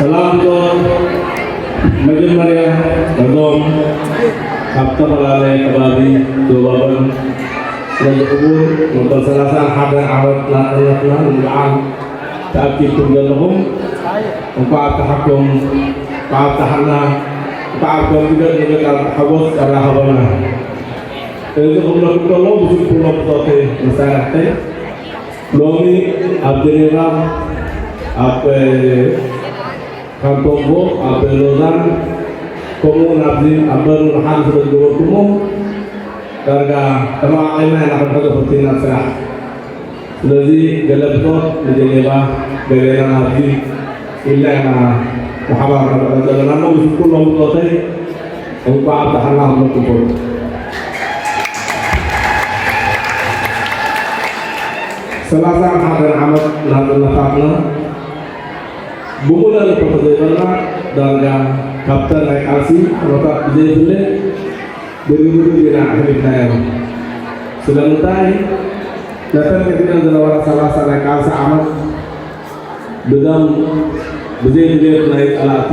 ሰላም ዶ? መጀመርያ ነዞም ካብ ዝተፈላለየ ከባቢ ዞባበን ስለዚ ክቡር መበል ሰላሳን ሓደን ዓመት ናጽነትና ንምብዓል ተኣኪብኩም ዘለኹም እንኳዕ ኣብፀሓኩም፣ እንኳዕ ኣብፀሓና፣ እንኳዕ ኣብ ከምዚ ገጽ ንገጽ ሓጎስ ኣራኸበና። እዚ ክብለኩም ከሎ ብስልኩሎ ብጾተይ መሳርሕተይ ሎሚ ኣብ ጀኔቫ ኣብ ካንቶንቦ ኣብ ሎዛን ከምኡ እውን ኣብዚ ኣብ በርን ሓደ ስለ ዝገበርኩሞ ዳርጋ ተመቃቂልና ኢና ክንሕዞ ፈቲና ስራሕ። ስለዚ ገለ ብጾት ንጀኔቫ ገሌና ናብዚ ኢልና ኢና ብሓባር ንርአ ዘለና እሞ ምስ ኩሎም ብጾተይ እንኳዕ ኣብፀሓና ክብለኩም ፈቱ። ሰላሳን ሓደን ዓመት ናጽነታትና ብሙሉእ እኮ ተዘይበልና ዳርጋ ካብተን ናይ ቃልሲ ዓመታት ብዘይፍለ ብድብድብ ኢና ኣሕሊፍናዮ። ስለምንታይ ነተን ቀዲመን ዝነበራ ሰላሳ ናይ ቃልሲ ዓመት ብደም ብዘይ ድሌት ናይ ጸላእቲ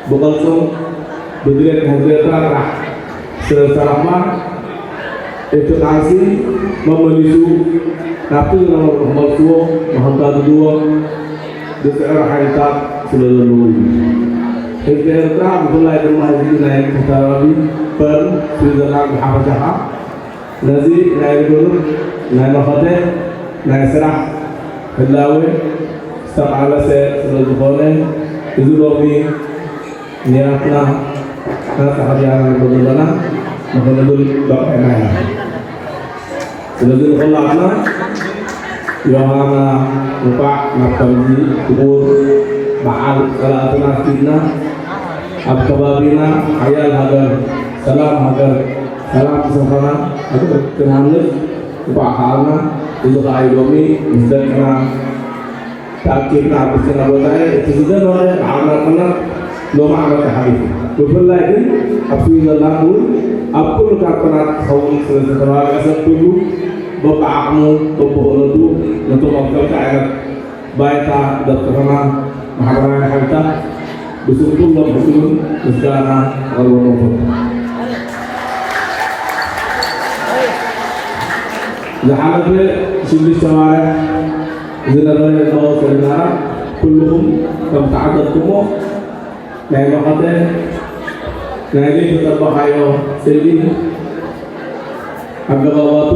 ብቐልጾም ብድሌት ናይ ህዝቢ ኤርትራ ጥራሕ ስለ ዝተረኽባ እቲ ቃልሲ መመሊሱ ናብቲ ዝነበሩ ክመልስዎ ንኸጋድድዎ ዝጽዕሩ ሓይልታት ስለ ዘለዉ እዩ። ህዝቢ ኤርትራ ብፍላይ ድማ ህዝቢ ናይ ከተባቢ በርን ስዊዘርላንድ ብሓፈሻ ከዓ ነዚ ናይ ርብርብ ናይ መኸተ ናይ ስራሕ ህላዌ ዝተቓለሰ ስለ ዝኾነ እዚ ሎሚ ንያትና ናፃ ሓዲያና ንብሎ ዘለና ንኽንብል በቒዕና ኢና። ስለዚ ንኹላትና ዮሃና እንኳዕ ናብ ከምዚ ክቡር በዓል ጸላእትና ኣኪድና ኣብ ከባቢና ሓያል ሃገር ሰላም ሃገር ሰላም ዝሰፈና ሃገር ክንሃንጽ እንኳዕ ከኣልና። እዚ ከኣ እዩ ሎሚ ምስ ደቅና ተኣኪብና ኣብ ውሽጥና ቦታ እዩ። እቲ ዝደመቐ በዓልና ኩና ሎሚ ዓመት ተሓሊፉ። ብፍላይ ግን ኣብ ስዊዘርላንድ እውን ኣብ ኩሉ ካርቶናት ክኸውን ስለ ዝተባብዐ ሰብ ኩሉ በብዓቕሙ በብኽእለቱ ነቶም ኣብ ከምዚ ዓይነት ባይታ ደቅና ማሕበራውያን ሓይልታት ብስም ኩሎም ሕሱምን ምስጋና ክቐርበሎም እፈቱ። ዝሓለፈ ሽዱሽተ ኣዋርሕ ዝነበረ ህዝባዊ ሰሚናራት ኩልኹም ከም ዝተዓዘብኩሞ ናይ መቐተ ናይ ዘይተጸበኻዮ ስእሊ ኣገባባቱ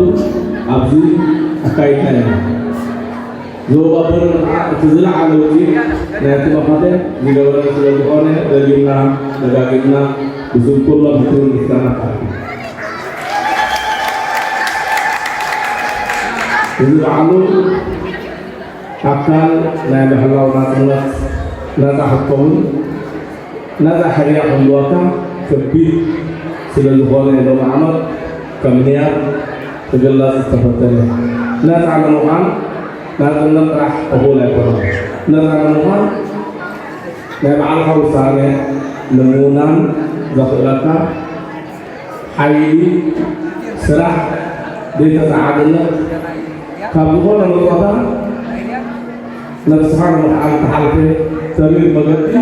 ኣብዚ ኣካይድና ኢና። ዞባ በርኒ ከዓ እቲ ዝለዓለ ውፅኢት ናይቲ መቐተ ዝገበረ ስለ ዝኾነ ደጊምና ደጋጊምና ብስም ኩሎም ሕሱምን ምስጋና ንሓቱ። እዚ በዓሉ ኣካል ናይ ምሕላው ናጽነት ነጻ ክትከውን ነጻ ሕርያ ክህልወካ ከቢድ ስለ ዝኾነ ሎሚ ዓመት ከም ንያት ክግለጽ ዝተፈተነ። ነጻ ንምዃን ናጽነት ጥራሕ እኹል ኣይኮነን። ነጻ ንምዃን ናይ ባዕልኻ ውሳነ ንምውናን ዘኽእለካ ሓይሊ፣ ስራሕ፣ ዘይተጸዓድነት ካብ ዝኾነ መጾታ ነብስኻ ንምድሓን ዝተሓልፈ ተሪር መገዲ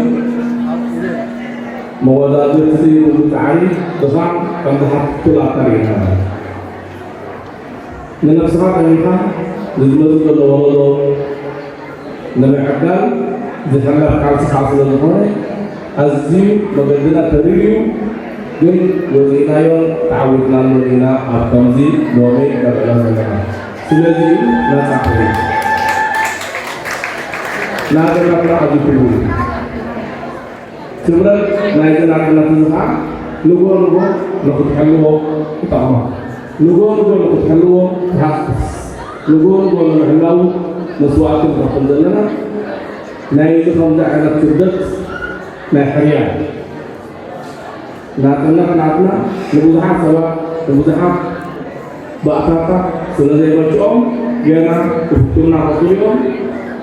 መወዳድርቲ ብምጻዕሪ ድኻም ከም ዝሓትቱላ ተሪርና። ንነብስኻ ጠሚኻ ንዝመጽእ ዘሎ ወለዶ ንምዕጋል ዝሕለፍ ቃልስኻ ስለ ዝኾነ ኣዝዩ መገድና ተሪር እዩ፣ ግን ወጺእናዮን ተዓዊትናሉን ኢና ኣብ ከምዚ ሎሚ ንርአ ዘለና። ስለዚ እዩ ነጻ ኮይኑ ናጽነትና ኣዝዩ ክቡር እዩ። ክብረት ናይዚ ናጽነት እዚ ኸዓ ንግሆ ንግሆ ንኽትሕልዎ ይጠቕማ። ንግሆ ንግሆ ንኽትሕልዎ ትሃስስ። ንግሆ ንግሆ ንምሕላዉ መስዋእቲ ንኸፍል ዘለና ናይዚ ከምዚ ዓይነት ክብደት ናይ ሕርያ ናጽነት ናትና ንብዙሓት ሰባት ንብዙሓት ባእታታት ስለ ዘይመችኦም ገና ክፍትኑና ቀጽሉ እዮም።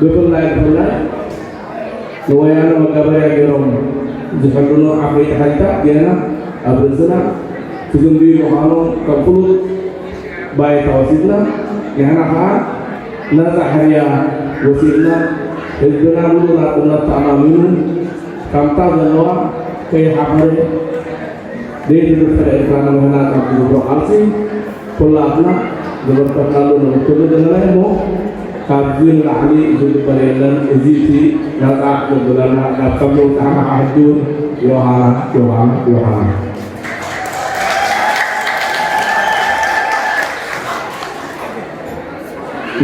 ብፍላይ ብፍላይ ንወያነ መጋበርያ ገይሮም ዝሕልኑ ዓበይቲ ሓይልታት ገና ኣብ ርእስና ክዝንብዩ ምዃኖም ከም ፍሉጥ ባይታ ወሲድና ንሕና ኸዓ ነጻ ሕርያ ወሲድና ህዝብና ምሉእ ናጽነት ተኣማሚኑ፣ ከምታ ዘለዋ ከይሓፈረ ዘይትድፈር ኤርትራ ንምህናጽ ኣብ ዝግብሮ ቃልሲ፣ ኩላትና ዘበርከትናሉ ንብርትሉ ዘለና እሞ፣ ካብዚ ንላዕሊ ዝግበር የለን። እዚ እቲ ነጻ ዘብለና፣ ናብ ከም ምውጻእና ሕጂ እውን ዮሃና፣ ዮሃና፣ ዮሃና።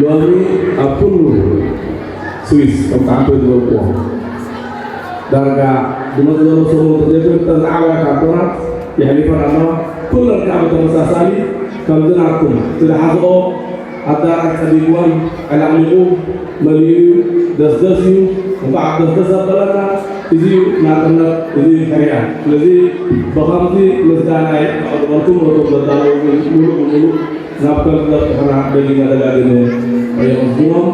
ሎሚ ኣብ ኩሉ ስዊስ፣ ከም ጣዕቶ ዝበልክዎ፣ ዳርጋ ዝመጽእ ዘሎ ሰሙን ተዘይኮይኑ፣ እተን ዝዓበያ ካርቶናት የሕሊፈን ኣለዋ። ኩለን ከኣ ብተመሳሳሊ ከምዚ ናትኩም፣ እቲ ዝሓዝኦ ኣዳራሽ ጸቢብወን፣ ኣዕለቕሊቑ መሊኡ እዩ፣ ደስደስ እዩ። እንኳዕ ደስደስ ኣበለና። እዚ እዩ ናጽነት፣ እዚ እዩ ሕርያ። ስለዚ ብኸምዚ ምስጋናይ ኣቕርበልኩም፣ ነቶም ዘዳለዉ ምሉእ ብምሉእ ናብ ከም ዝበጽሑና ደጊመ ደጋጊመ የመስግኖም።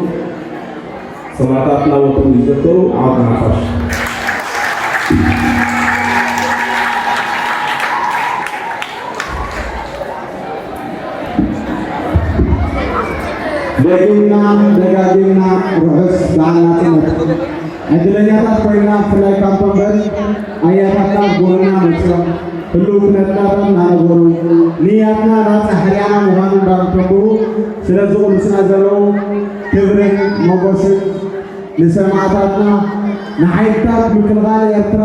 ሰማእታትና ወትሩ ይዘከሩ። ዓወት ንሓፋሽ። ደጊምና ደጋጊምና ርሑስ በዓል ናጽነት። ዕድለኛታት ኮይና፣ ብፍላይ ካብ ቶምበል ኣያታትና ጎንና መጽዮም ህሉው ኩነታትና እናነገሩ፣ ንያትና ናጻ ሕርያና ምዃኑ እንዳተንበሩ ስለ ዝቕልሱና ዘለዉ ክብርን ሞጎስን ንሰማእታትና፣ ንሓይልታት ምክልኻል ኤርትራ፣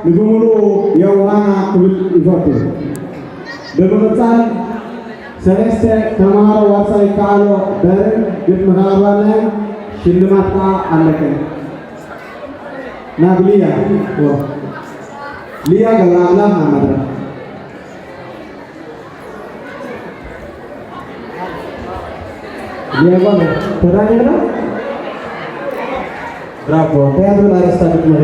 ንብምሉኡ የውሃና ክብል ይፈቱ። ብምቕጻል፣ ሰለስተ ተምሃሮ ዋርሳይ ይከኣሎ በርን ግጥሚ ከቕርባልና ሽልማት ከኣ ኣለክን። ናብ ሊያ፣ ዎ። ሊያ ገብረኣምላኽ ናብ መድረኽ። ሊያ ጓል ተዳኒቕና። ብራቮ። እንታይ እያ ትብል ኣርእስታ ግጥምኺ?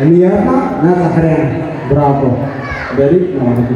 ንያታ ናጻ ሕርያን። ብራቮ። በሊ፣ ንባዕልኪ።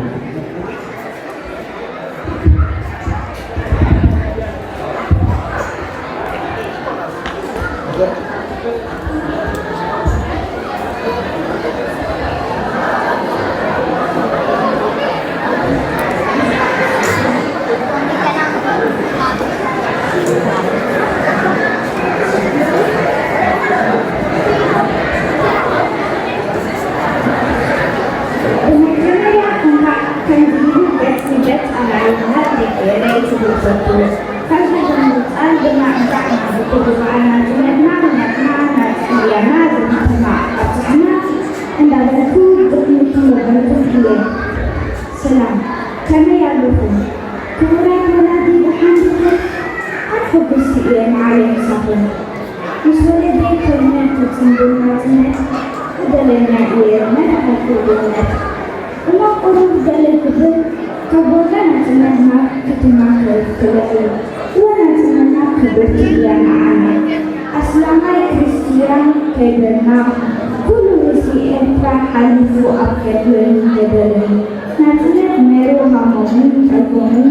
ብመጀመርያ እንኳዕ ከምዚ ኢሉ ገጽ ንገጽ ኣረኣእያና ደቂ ኤረይ ክብል ፈቱ። ካብ ገዛ ምውጻእ ድማ እንኳዕ ናብ ክቡር በዓል ናጽነትና መጺና ናብ ጽያና ዘመትና ኣብጽሕና እንዳበልኩ ግጥሚ ክምርበልኩም እየ። ሰላም፣ ከመይ ኣለኹም? ክቡራት ወላዲ ደሓን ዲኹም? ኣብ ሕጉስቲ እየ መዓረይ ምሳኹም። ምስ ወለደይ ኮይነ ክጽንብል ናጽነት ክደለኛ እየ፣ መን ኣልኩ ብእውነት። እሞ ቁሩብ ገለ ክብል፣ ካብ ቦታ ናጽነት ናብ ከተማ ክለዓል። እወ፣ ናጽነትና ክብርቲ እያ ንዓና። ኣስላማይ ክርስትያን ከይበልና፣ ኩሉ ህዝቢ ኤርትራ ሓሊፉ ኣብ ገድልን ገደልን። ናጽነት ነይሩ ሃሞምን ጸልኮምን፣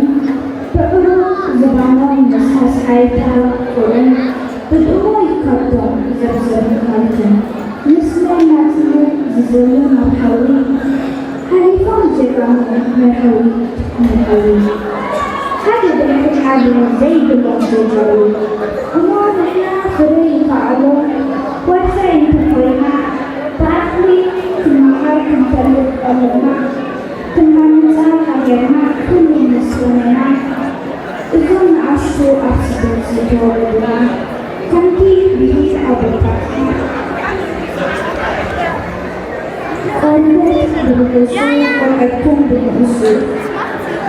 ብዕሩቕ ዝባኖም ምስ ኣስሓይታ ቁርን፣ ብጥሙይ ካብቶም ዘብዘቡ ካልክን፣ ምስ ናይ ናጽነት ዝዘሉ ናብ ሓዊ፣ ሓሊፎም ጀጋኑ መርሃዊ መርሃዊ። ሓደ ድሕሪ ሓደ ዘይብሎም ጀጋኑ። እሞ ንሕና ፍረ ይከኣሎ፣ ዋርሳይ እንተኾይና፣ ብዓቕሊ ክመሃር ክንፈልጥ ኣለና። ክናንጻ ሃገርና ኩሉ ምስ ኮነና፣ እዞም ንኣሽቱ ኣብ ስደት ዝተወለዱና፣ ከምቲ ብሂል ኣቦታትና፣ ቆርበት ብርሑሱ፣ ቆርበትኩም ብንኡሱ፣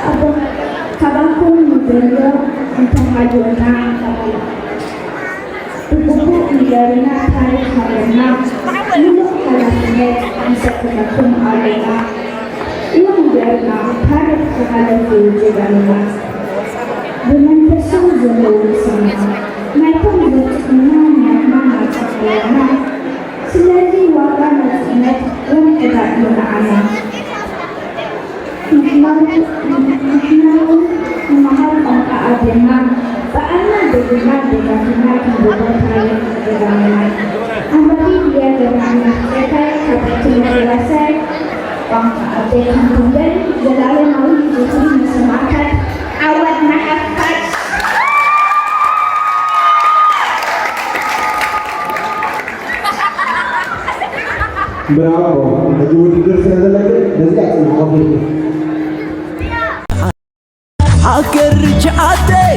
ኣቦ-፣ ካባኩም ንደልዮ እንተሃልዩና፣ ብግቡእ ንገሩና ታሪኽ ሃገርና፣ ምሉእ ሓላፍነት ንሰክመኩም ኣሎና። ንገሩና ታሪኽ ዝሓለፉ ጀጋኑና፣ ብመንፈሶም ዘለዉ ንስና፣ ናይቶም ዘብጽሑና ናትና ናጽነት። ስለዚ ዋጋ ናጽነት እውን ዕዳ እዩ ንዓና። ንሕና፣ ንሕና እውን ንመሃር ቋንቋ ኣዴና፣ ባዕልና ደጊምና ደጋጊምና ክንብቦ ታሪኽ ጀጋኑና። ኣንባቢ ሊያ ገብረኣምላኽ ጸጋይ ካብ ትምህርቲ ዋርሳይ ቋንቋ ኣዴ ካንቶምበል። ዘላለማዊ ዝኽሪ ንሰማእታት። ዓወት ንሓፋሽ። ብራቮ። ሕጂ ውድድር ስለ ዘለ ግን ነዚኣ ጽናሕ ከፊልኩም። ሃገር ቻዓተይ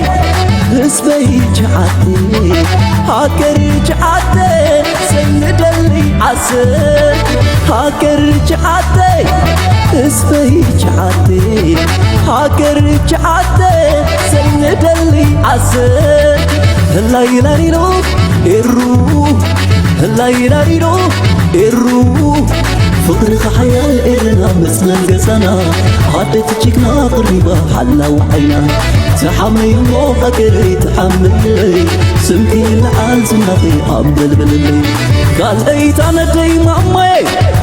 ህዝበይ ቻዓተይ ሃገር ቻዓተይ ሰይንደሊ ዓሰር ሃገር ቻዓተይ ህዝበይ ቻዓተይ ሃገር ቻዓተይ ሰይንደሊ ዓሰር ህላይ ላይሎ ኤሩ ህላይ ላይሎ ኤሩ ፍቕርኻ ሓያል ኤርና መጽለል ገዛና ኣደት ጅግና ቅሪባ ሓላው ዓይና ተሓመይ እሞ ሃገረይ ተሓመለይ ስምኪ ንዓል ዝናኺ ኣንበልበለለይ ካልኣይ ታነደይ ማማየ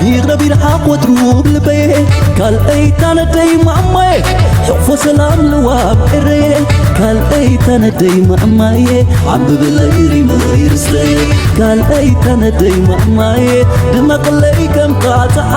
ይቕረብ ይርሓቕ ወትሩ ብልበየ ካልኣይ ታነደይ ማማየ ሕቕፎ ሰላም ልዋብ ኤረየ ካልኣይ ታነደይ ማማየ ዓምብብለይ ሪመይ ርስተየ ካልኣይ ታነደይ ማማየ ድመቕለይ ከም ካትዓ